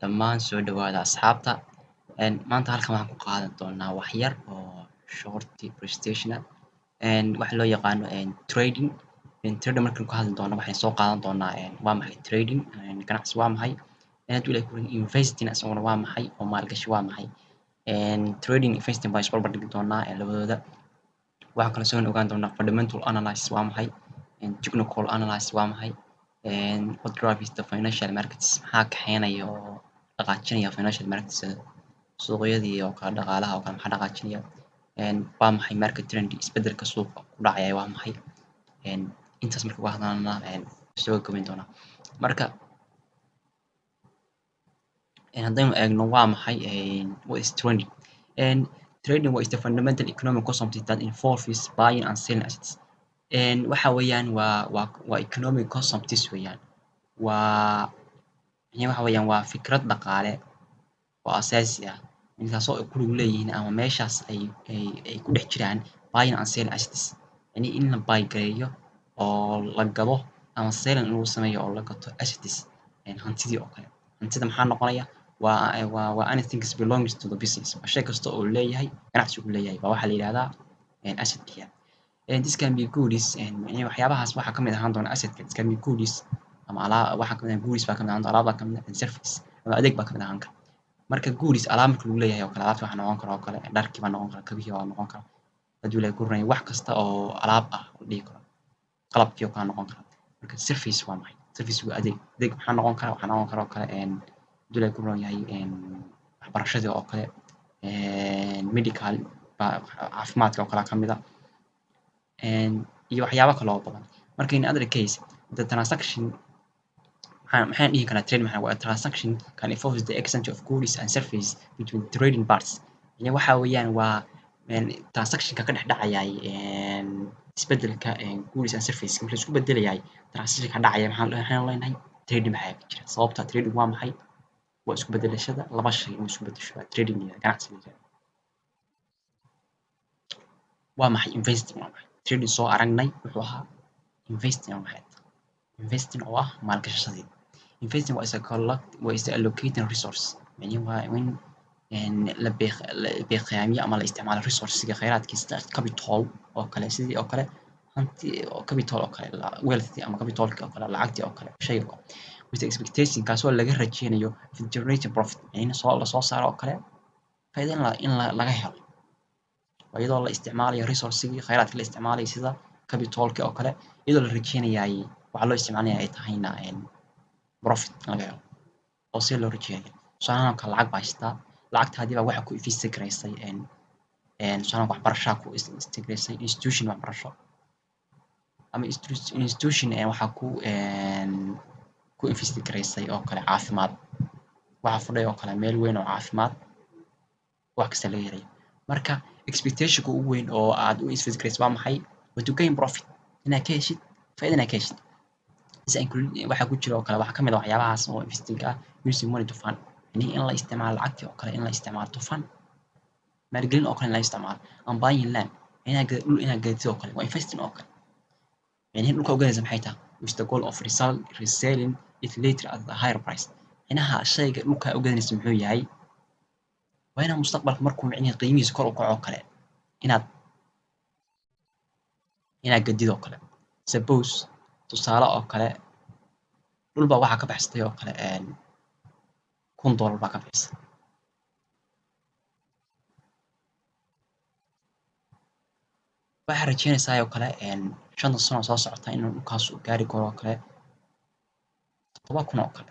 Dhammaan soo dhawaada asxaabta. Maanta halkan waxaan ku qaadan doonaa wax yar oo short presentation ah, waxa loo yaqaano trading. Trading markaan ku hadli doono, waxaan soo qaadan doonaa waa maxay trading, ganacsi waa maxay, hadduu Ilaahay ku investing isaguna waa maxay oo maalgashi waa maxay. Trading, investing baan isbarbar dhigi doonaa labadooda. Waxaan kaloo soo ogaan doonaa fundamental analysis waa maxay, technical analysis waa maxay, what drives the financial markets, maxaa kaxeynaya oo dhaqaajinaya financial markets, suuqyadii oo kale, dhaqaalaha oo kale maxaa dhaqaajinaya, waa maxay market trend, isbedelka suuqa ku dhacaya waa maxay. Intaas marka uga hadlaynaa soo gabayn doonaa. Marka haddaynu eegno waa maxay, what is trading? Trading is the fundamental economic concept that involves buying and selling assets. Waxa weeyaan waa economic concepts weeyaan, waa yani waxa weeyaan waa fikrad dhaqaale oo asaasi ah, intaasoo ay ku lug leeyihiin ama meeshaas ay ku dhex jiraan buying and selling assets, yani in la buy gareeyo oo la gado ama selling lagu sameeyo oo la gato assets, hantidii oo kale. Hantida maxaa noqonaya? Waa anything belongs to the business, waa shay kasta oo leeyahay ganacsi uu leeyahay baa waxaa la yidhahdaa assetkiya. This can be goods, yani waxyaabahaas waxaa kamid ahaan doona assetka. This can be goods ama alaab, waxaa kamid ah goods baa kamid ahaan doona, alaab baa kamid ah, and service ama adeeg baa kamid ahaan kara. Marka goods, alaab marka lagu leeyahay oo kale, alaabta waxaa noqon kara oo kale dharkii baa noqon kara, kabihii baa noqon kara, hadduu Ilaahay ku runaya wax kasta oo alaab ah la dhihi karo, qalabkii oo kale noqon kara. Marka service waa maxay? Service waa adeeg. Adeeg maxaa noqon kara? Waxaa noqon kara oo kale, hadduu Ilaahay ku run yahay, waxbarashadii oo kale, medical baa, caafimaadka oo kale kamid ah, iyo waxyaabo kale oo badan. Marka in other case the transaction, maxaan dhihi karaa trade maxaa waa? Transaction can involve the exchange of goods and services between trading parties. Yani waxa weeyaan waa transactionka ka dhex dhacayay isbedelka goods and services marka la isku bedelayay, transactionka dhacaya maxaan leenahay trading maxaa ka jira. Sababta trading waa maxay? Waa isku bedelashada laba shay in isku bedesho waa trading iyo ganacsi la yiraahdo. Waa maxay investing? Waa maxay trading? Soo aragnay wuxuu ahaa. Investing waa maxay? Investing oo ah maalgashashadii. Investing waa is a collect, waa is allocating resource, yani waa in la beeqaamiyo ama la isticmaalo resourcega, kheyraadkiisa, capital oo kale, sidii oo kale hanti oo capital oo kale, wealth ama capitalki oo kale, lacagtii oo kale, shayga oo kale, with expectation, kaasoo laga rajeynayo of generating profit, yani soo lasoo saaro oo kale faa'iido in laga helo, waa iyadoo la isticmaalayo resourcegii, kheyraadka la isticmaalayo sida capitalki oo kale, iyadoo la rajeynayay waxaa loo isticmaalaya ay tahayna profit in laga helo oo see loo rajeynaya. Tusaalahan oo kale, lacag baa haysataa, lacagtaadii baa waxa ku invest garaysay, tusaalahan waxbarashaa ku invest garaysay, institution waxbarasho ama institution waxaa ku invest garaysay oo kale caafimaad, waxaa fudhay oo kale meel weyn oo caafimaad, wax kasta laga helayo. Marka expectationka ugu weyn oo aad u invest garaysay waa maxay? Waa to gain profit, inaad ka heshid faa'iido, inaad ka heshid. Waxaa ku jira oo kale, waxaa kamid ah waxyaabahaas oo investing ah using money to fund, yani in la isticmaalo lacagtii oo kale, in la isticmaalo to fund, maalgelin oo kale in la isticmaalo, and buying land, inaad dhul inaad gadatid oo kale waa investing oo kale. Yani dhulka u gadaysa maxay tahay? With the goal of reselling it later at a higher price. Micnaha shayga dhulka u gadanaysa muxuu yahay? Waa inaad mustaqbalka markuu micnihi qiimihiisa kor u kaco oo kale inaad gadid oo kale. Suppose, tusaale oo kale, dhul baa waxaa ka baxsatay oo kale $1000 baa ka bixisay. Waxaad rajeynaysaa oo kale 5ta sano soo socota inuu dhulkaas uu gaari karo oo kale 7,000 oo kale.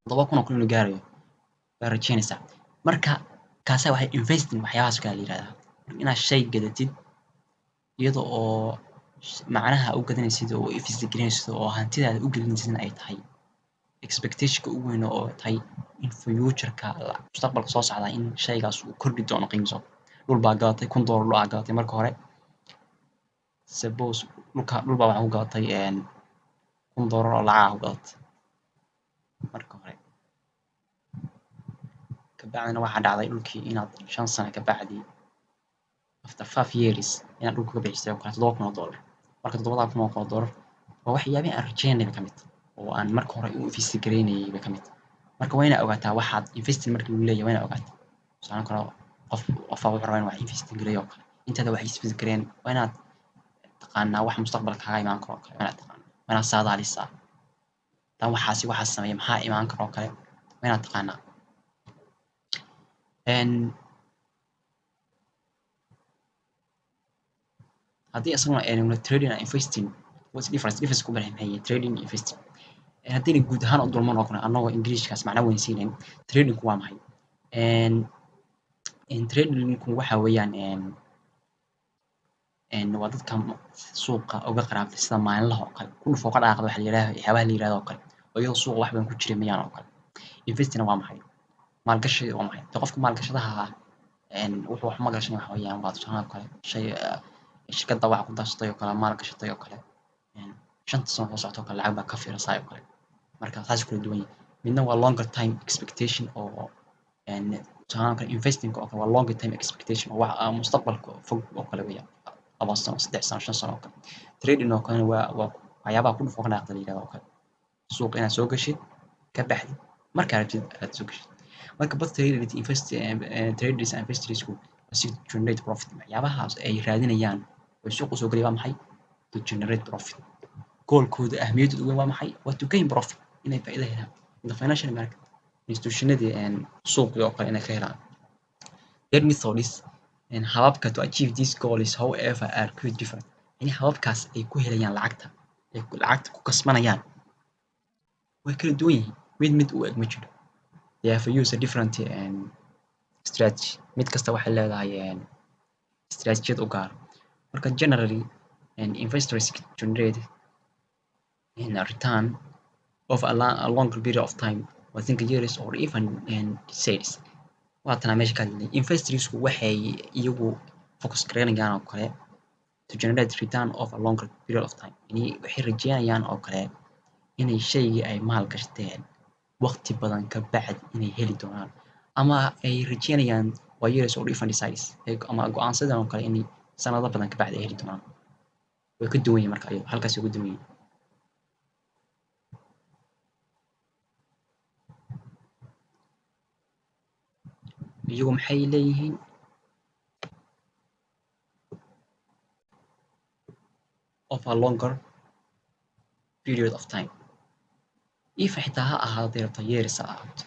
7,000 oo kale inuu gaarayo baa rajeynaysaa. Marka kaasaa waxay investing, waxyaabahaas oo kale la yirahdaa. Inaad shay gadatid iyada oo macnaha u gadanaysid oo invest gareynaysid oo hantidaada u gelinaysidna ay tahay expectationka ugu weyn oo tahay in future-ka, mustaqbalka soo socda, in shaygaas uu kordhi doono qiimihiisa. Dhul baa gadatay, $1000 dhul aa gadatay marka hore. Suppose dhulka dhul baa waxaa ku gadatay $1000 oo lacag ah ku gadatay marka hore. Kabacdina waxaa dhacday dhulkii inaad 5 sano kabacdi, after 5 years, inaad dhulka ka bixisay oo kale $7,000. Marka 7,000 oo kale doolar waa waxyaabihi aan rajeynayay bay ka mid, oo aan marka hore u invest gareynayay bay ka mid. Marka waa inaad ogaataa waxaad investing marka lagu leeyahay, waa inaad ogaataa. Tusaale kale, qof qofaa wuxuu rabaa inuu wax invest gareeyo oo kale. Intaada wax invest gareyn, waa inaad taqaanaa wax mustaqbalka kaaga imaan karo oo kale. Waa inaad taqaanaa, waa inaad saadaalisaa tan waxaasi waxaas sameeya maxaa imaan karo oo kale, waa inaad taqaanaa. Haddii isaguna eegno trading and investing, what's difference? Difference ku maxay yihiin trading and investing? Haddayna guud ahaan u dulman oo kale, annagoo Ingiriishkaas macno weyn siinayn, tradingku waa maxay? Tradingku waxa weeyaan waa dadka suuqa uga qaraabtay sida maalinlaha oo kale, ku dhufoo ka dhaqaaqda waxa la yidhahdo, waxyaabaha la yidhahdo oo kale, oo iyadoo suuqa wax badan ku jira mayaan oo kale. Investing waa maxay? Maalgashi waa maxay? De qofka maalgashadaha ah wuxuu wax maalgashanaya waxa weeyaan waa tusaale oo kale shay shirkadda waxa ku darsatay oo kale, maal gashatay oo kale, 5-ta sano soo socota oo kale lacag baa ka fiirsaay oo kale. Marka saas kala duwan yihiin. Midna waa longer time expectation oo tusaale kale investing oo kale waa longer time expectation oo wax mustaqbalka fog oo kale weeyaan, 2 sano, 3 sano, 5 sano oo kale. Trading oo kalena waa waxyaabaha ku dhufoo ka dhaqaaqda la yidhahdo oo kale, suuqa inaad soo gashid, ka baxdid, markaa rabtid aad soo gashid. Marka both traders invest traders and investors seek to generate profit. Waxyaabahaas ay raadinayaan oo suuqa usoo gelaya waa maxay? To generate profit. Goalkooda, ahmiyaddooda ugu weyn waa maxay? Waa to gain profit, inay faa'iido helaan in the financial market, institutionadii suuqii oo kale inay ka helaan. Their methods and hababka to achieve these goals, however, are quite different. Yani hababkaas ay ku helayaan lacagta, ay lacagta ku kasbanayaan, way kala duwan yihiin. Mid mid u eg ma jiro. They have used a different strategy. Mid kasta waxay leedahay istaraatijiyad u gaar. Marka generally investors generate a return over a longer period of time, within years or even decades. Waa tanaa meesha ka hadlinay. Investorsku waxay iyagu focus gareynayaan oo kale to generate return of a longer period of time. Yani waxay rajeynayaan oo kale inay shaygii ay maal gashteen waqti badan ka bacdi inay heli doonaan, ama ay rajeynayaan waa years or even decades, ama go'aansadeen oo kale inay sanado badan ka bacdi ay heli doonaan. Way ka duwan yihiin. Marka ayagu halkaas uga duwan yihiin. Iyagu maxay leeyihiin? Of a longer period of time, if xitaa ha ahaado rabto years ha ahaato,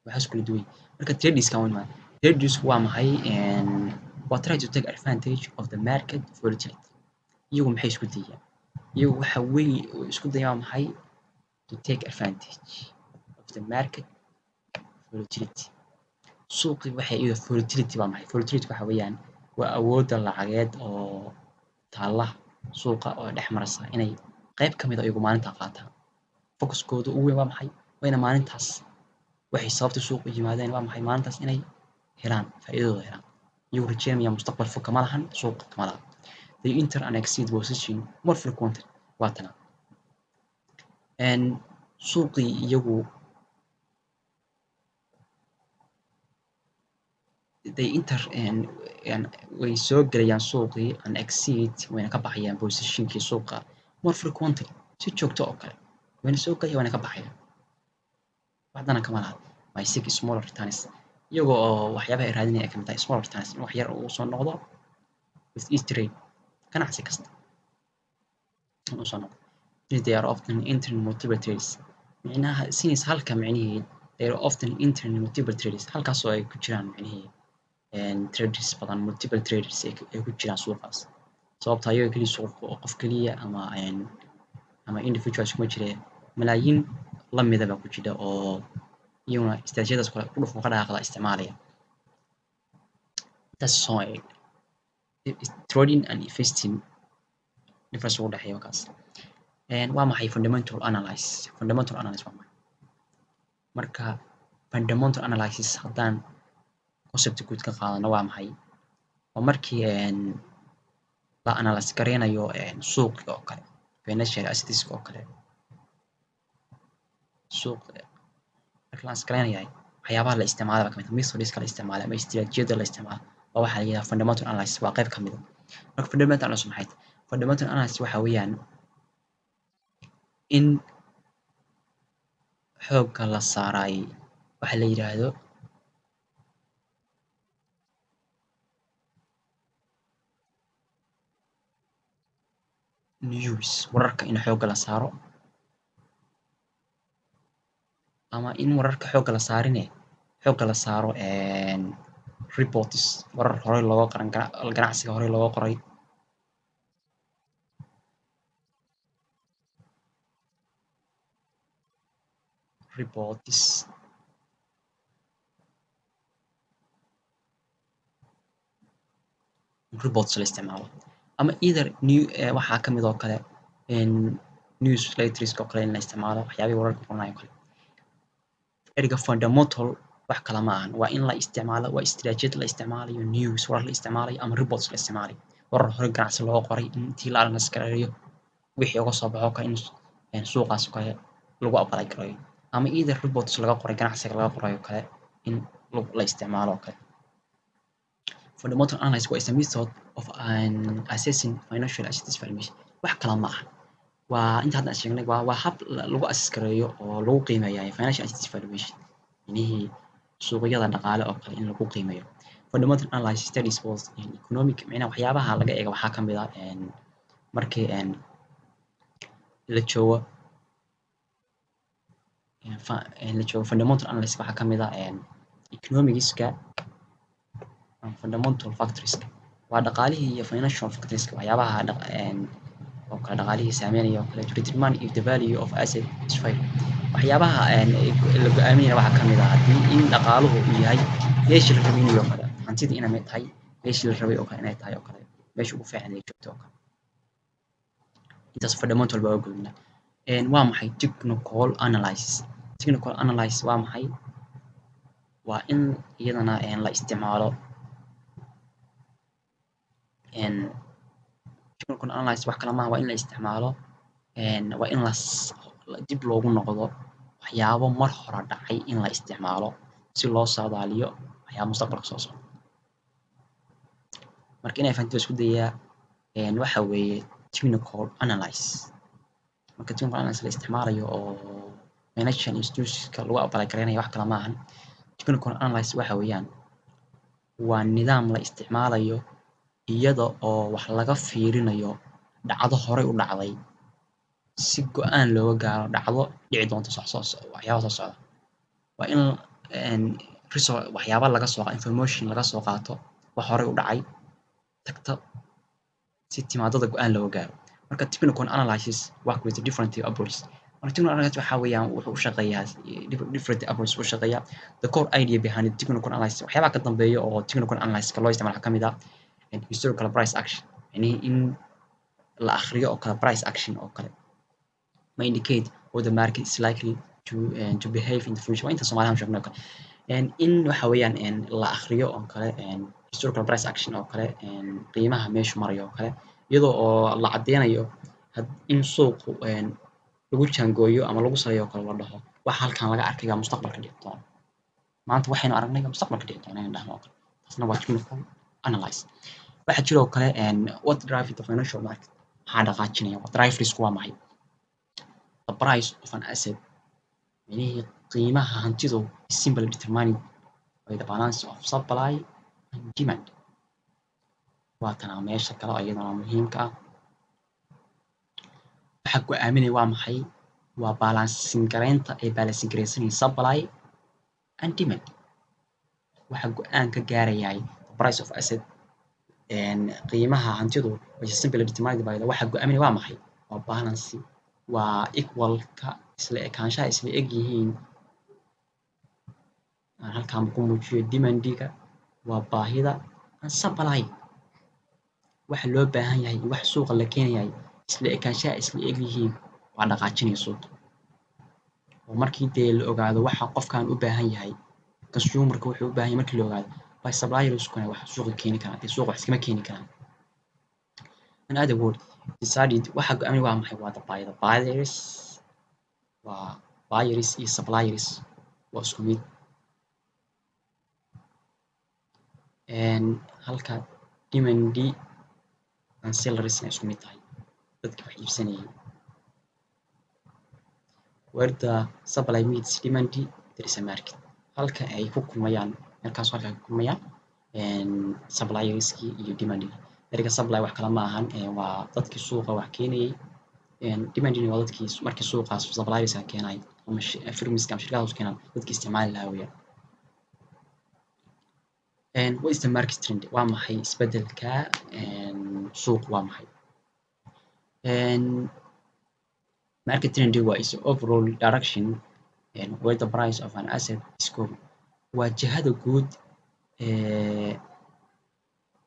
waxaas kala duwan yihiin. Marka traderska waa maxay? Tradersku waa maxay? Waa try to take advantage of the market volatility. Iyagu maxay isku dayaan? Iyagu waxa weyn oo isku dayaan waa maxay? To take advantage of the market volatility. Suuqii waxay iyada volatility waa maxay? Volatility waxa weeyaan waa awoodda lacageed oo taalla suuqa oo dhex maraysa, inay qayb ka mid a iyagu maalinta qaataan. Focuskooda ugu weyn waa maxay? Waa ina maalintaas waxay sababta suuqa u yimaadeen waa maxay? Maalintaas inay helaan faa'iidadooda helaan. Iyagu rajeynaya mustaqbal fog kama lahan, suuqa kama lahan. They enter and exit position more frequently. Waa tana suuqii iyagu they enter and way soo gelayaan suuqii, and exit wayna ka baxayaan positionkii suuqa, more frequently, si joogto oo kale wayna soo gelaya wayna ka baxayaan, waxdana kama laha. By seek smaller returns, iyagoo oo waxyaabaha ay raadinaya ay kamid tahay small returns, in wax yar uu soo noqdo with each trade, ganacsi kasta inuu soo noqdo. Since they are often entering multiple trades, micnaha since halka micnihii they are often entering multiple trades, halkaasoo ay ku jiraan micnihii traders badan, multiple traders ay ku jiraan suuqaas. Sababta ayaga keliya suuq qof keliya ama individuals kuma jire, malaayiin lamida baa ku jira oo iyaguna istaraatiijiyadaas kale ku dhufo ka dhaqaaqda isticmaalaya. Taas soo eeg trading and investing difference ugu dhexeeya markaas. Waa maxay fundamental analysis? Fundamental analysis waa maxay? Marka fundamental analysis haddaan concept guud ka qaadano, waa maxay? Waa markii la analyse gareynayo suuqi oo kale, financial assets oo kale. Suuq marka la analyse gareynayo, waxyaabaha la isticmaalo baa kamid ah, methodska la isticmaalo ama istiraatiijiyada la isticmaalo waa waxaa la yidhaha fundamental analysis, waa qayb kamid ah. Marka fundamental analysis maxay tahay? Fundamental analysis waxa weeyaan in xoogga la saaray waxa la yiraahdo news, wararka in xoogga la saaro, ama in wararka xoogga la saarine xoogga la saaro reports, warar horey looga qoran ganacsiga horey looga qoray. Reports reports la isticmaalo, ama either new waxaa kamid oo kale newsletters oo kale in la isticmaalo, waxyaabihii wararka qoranayo kale. Ereyga fundamental wax kale ma ahan, waa in la isticmaalo, waa istiraatiijiyad la isticmaalayo news, warar la isticmaalayo ama reports la isticmaalayo, warar hore ganacsi looga qoray intii la analyse gareeyo wixii uga soo baxo kale in suuqaas kale lagu apply gareeyo, ama either reports laga qoray ganacsiga laga qorayo kale in la isticmaalo kale. Fundamental analysis is a method of an assessing financial assets valuation. Wax kale ma aha, waa inta hadda aan sheegnay, waa hab lagu assess gareeyo oo lagu qiimeeyo financial assets valuation, inihii suuqyada dhaqaale oo kale in lagu qiimeeyo. Fundamental analysis studies both in economic, macnaha waxyaabaha laga eego waxaa kamid ah markii la joogo fundamental analysis waxaa kamid ah economicska and fundamental factors, waa dhaqaalihii iyo financial factors, waxyaabaha oo kale dhaqaalihii saameynaya oo kale, to determine if the value of asset is fair. Waxyaabaha la go'aaminaya waxaa kamid ah haddii in dhaqaaluhu uu yahay meeshii la rabay inuu yahay oo kale, hantidii inay tahay meeshii la rabay oo kale inay tahay oo kale, meesha ugu fiican ay joogto oo kale. Intaas fundamental baa uga gudubnaa. Waa maxay technical analysis? Technical analysis waa maxay? Waa in iyadana la isticmaalo technical analysis. Wax kale maaha, waa in la isticmaalo, waa in la dib loogu noqdo waxyaabo mar hore dhacay in la isticmaalo si loo saadaaliyo waxyaabo mustaqbalka soo socda. Marka inay fahanto isku dayaa waxa weeye technical analysis. Marka technical analysis la isticmaalayo oo financial institutionska lagu apply gareynayo, wax kale maahan. Technical analysis waxa weeyaan waa nidaam la isticmaalayo iyada oo wax laga fiirinayo dhacdo horey u dhacday si go'aan looga gaaro dhacdo dhici doonto waxyaabo soo socda. Waa in waxyaabo laga soo information laga soo qaato wax horey u dhacay tagta si timaadada go'aan looga gaaro. Marka technical analysis work with different approaches. Marka technical analysis waxa weeyaan wuxuu u shaqeeyaa different approaches u shaqeeyaa. The core idea behind technical analysis, waxyaabaha ka dambeeya oo technical analysis loo isticmaalo waxaa kamid ah historical price action, yani in la akhriyo oo kale price action oo kale may indicate how the market is likely to behave in the future. Waa inta Soomaalihan sheegnay oo kale, in waxa weeyaan la akhriyo oo kale historical price action oo kale, qiimaha meeshu marayo oo kale, iyadoo oo la caddeynayo in suuqu lagu jaangooyo ama lagu saleeyo oo kale, la dhaho waxa halkan laga arkaya mustaqbalka dhici doona, maanta waxaynu aragnay mustaqbalka dhici doona in dhahno oo kale. Taasna waa technical analysis. Waxaa jiro oo kale what drive the financial market, maxaa dhaqaajinaya, drivers waa maxay? The price of an asset, micnihii qiimaha hantidu, is simply determined by the balance of supply and demand. Waa tanaa meesha kale oo iyadana muhiimka ah. Waxa go'aaminaya waa maxay? Waa balancing gareynta ay balancing gareysanyihiin supply and demand. Waxa go'aan ka gaarayay the price of asset, qiimaha hantidu, which is simply determined by the, waxa go'aaminaya waa maxay? Waa balance, waa equalka, isla ekaanshaha isla eg yihiin. Aan halkaan ku muujiyo demandiga waa baahida and supply, waxa loo baahan yahay iyo wax suuqa la keenayay isla ekaanshaha isla eg yihiin waa dhaqaajinaya suuqa. Oo markii dee la ogaado waxa qofkan u baahan yahay, consumerka wuxuu u baahan yahay markii la ogaado, by supplierskuna wax suuqa keeni karaan, dee suuqa wax iskama keeni karaan. In other word, decided, waxa go'aaminaya waa maxay? Waa the by the buyers, waa buyers iyo suppliers waa isku mid, halka demand and sellers na isku mid tahay. Dadka wax iibsanayay. Where the supply meets demand, there is a market. Halka ay ku kulmayaan, markaas halka ay ku kulmayaan supplierskii iyo demandigi. Ereyga supply wax kale ma ahan, waa dadkii suuqa wax keenayay. Demandina waa dadkii markii suuqaas supplierska keenay ama firmiska ama shirkadahaas keenaan, dadkii isticmaali lahaa weeyaan. What is the market trend? Waa maxay isbedelka suuq, waa maxay? Market trend waa is overall direction and where the price of an asset is going. Waa jihada guud ee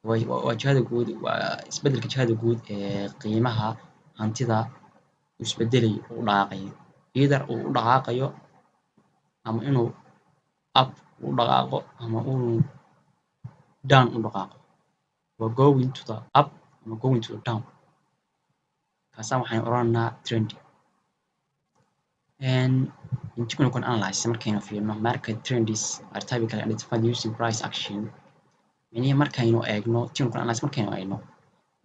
waa jihada guud, waa isbedelka jihada guud ee qiimaha hantida uu isbedelayo, uu dhaqaaqayo, either uu u dhaqaaqayo ama inuu up u dhaqaaqo ama uu down u dhaqaaqo. Waa going to the up ama going to the down. Kaasaan waxaan odhanaynaa trend. In technical analysis, markaynu fiirino, market trends are typically identified using price action. Micnihi markaynu eegno technical analysis, markaynu eegno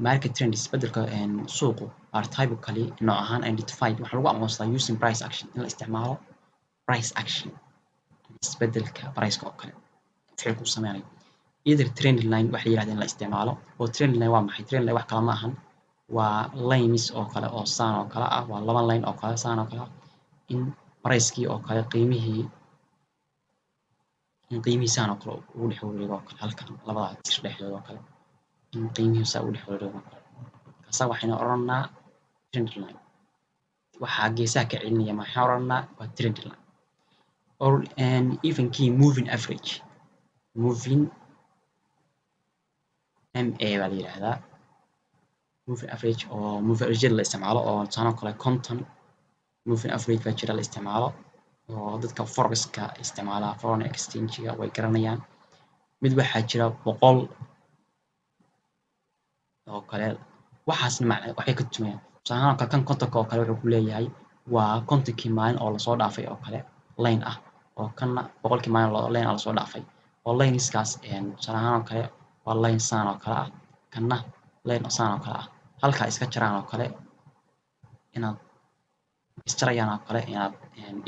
market trends, isbedelka suuqu, are typically, nooc ahaan, identified, waxaa lagu aqoonsadaa, using price action, in la isticmaalo price action, isbedelka priceka oo kale ficilku uu sameynayo. Either trend line waxa la yiraahdaa in la isticmaalo. Oo trend line waa maxay? Trend line wax kale ma ahan, waa lines oo kale oo saan oo kale ah, waa laba line oo kale saan oo kale ah, in pricekii oo kale qiimihii, in qiimihii saan oo kale ugu dhex wareego oo kale, halkan labada tir dhexdooda oo kale in qiimihii saa ugu dhex wareego oo kale. Kaasaa waxaynu odhanaa trend line. Waxaa geesaha ka celinaya maxaan odhanaa? Waa trend line. Or and even key moving average, moving MA baa la yiraahdaa, moving average, oo moving average la isticmaalo, oo tusaale oo kale 50 moving average baa jira la isticmaalo, oo dadka forex-ka isticmaala, foreign exchange-ga, way garanayaan. Mid waxaa jira 100 oo kale. Waxaasna macna waxay ka turjumayaan. Tusaale ahaan oo kale, kan 50-ka oo kale wuxuu ku leeyahay waa 50-kii maalin oo lasoo dhaafay oo kale line ah, oo kanna 100-kii maalin oo line ah lasoo dhaafay, oo lineskaas tusaale ahaan oo kale waa line saan oo kale ah, kanna line saan oo kale ah, halkaa iska jaraan oo kale, inaad isjarayaan oo kale, inaad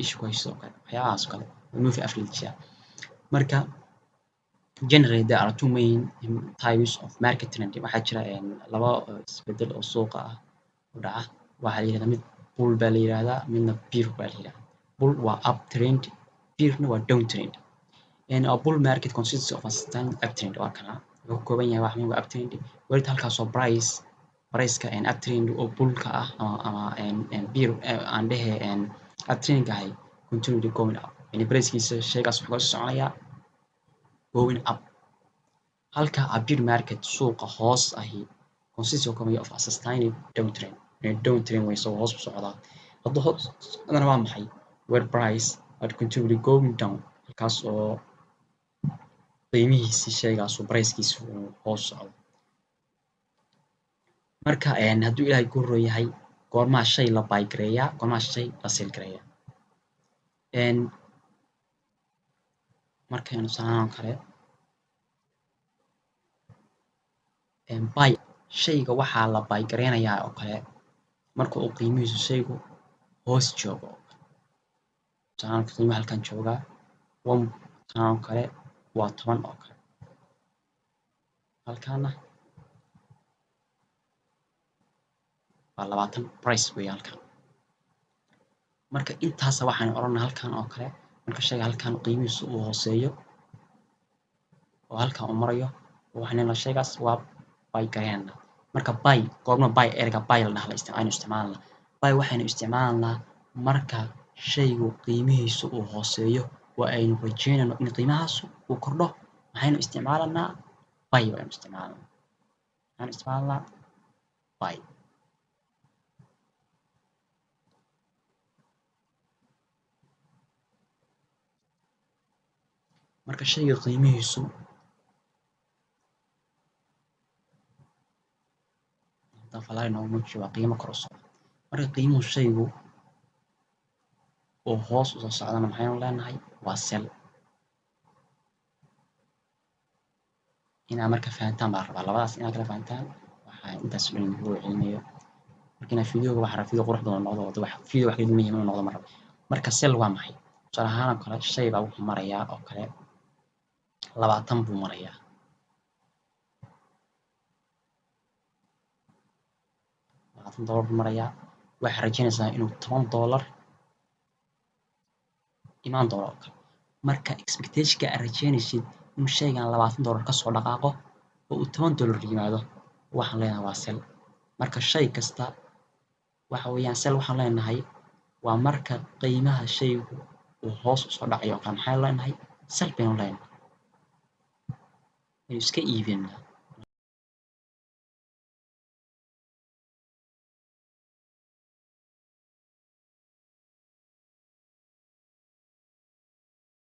isha ku hayso oo kale, waxyaabahaas oo kale moving average. Marka generally there are two main types of market trend. Waxaa jira laba isbedel oo suuqa ah u dhaca. Waxaa la yiraahdaa mid bull baa la yiraahdaa, midna bear baa la yiraahdaa. Bull waa up trend, bearna waa down trend. And a bull market consists of a sustained uptrend. Waa kana, wuxuu ka kooban yahay wax waa uptrend weli, halkaasoo priceka uptrend oo bullka ah ama bear aan dhehe uptrendka ahay continually going up, yani pricekiisa shaygaas wuxuu ka soconayaa going up. Halka a bear market, suuqa hoos ahi, consists oo kamid of a sustained downtrend, yani downtrend way soo hoos u socdaa. Hadduu hoos socdana waa maxay? Where price are continually going down, halkaas oo qiimihiisi shaygaas uu pricekiisa uu hoos socdo. Marka hadduu Ilaahay ku roon yahay, goormaa shay la buy gareeyaa, goormaa shay la sell gareeyaa? Markaynu tusaalahan oo kale buy shayga, waxaa la buy gareynayaa oo kale marka uu qiimihiisu shaygu hoos joogo. Tusaalahan qiimaha halkan joogaa one, tusaalahan oo kale waa 10 oo kale, halkaana waa 20 price weeye halkan. Marka intaasa waxaan odhanaa halkan oo kale, marka shayga halkan qiimihiisu uu hooseeyo oo halkan uu marayo, waxaan leenahay shaygaas waa buy gareynaa. Marka buy goorma buy, ereyga buy la dhaha aynu isticmaalnaa? Buy waxaynu isticmaalnaa marka shaygu qiimihiisu uu hooseeyo oo aynu rajeynayno in qiimahaas uu kordho. Maxaynu isticmaalanaa? Buy baynu isticmaalanaa. Maxaynu isticmaalanaa? Buy. Marka shayga qiimihiisu haddaan falaar inoogu muujiyo, waa qiimo kor u socda. Marka qiimuhu shaygu uu hoos usoo socdana, maxaynu leenahay? Waa sell. Inaa marka fahantaan baa la rabaa, labadaas inaad kala fahantaan. Waxaa intaas dhan idinku celinayo. Marka inaa videoga waxaa rabaa video qurux badan noqdo oo wax video wax ka duwan yahay inuu noqdo ma rabo. Marka sell waa maxay? Tusaale ahaan oo kale, shay baa wuxuu marayaa oo kale 20 buu marayaa, $20 buu marayaa. Waxaa rajaynaysaa inuu $10 imaan doono oo kale. Marka expectationka aad rajaynaysid inuu shaygan $20 kasoo dhaqaaqo oo uu $10 yimaado, waxaan leenahay waa sell. Marka shay kasta waxa weeyaan sell. Waxaan leenahay waa marka qiimaha shaygu uu hoos usoo dhacayo oo kale. Maxaan leenahay? Sell baynu leenahay, aynu iska iibinaa.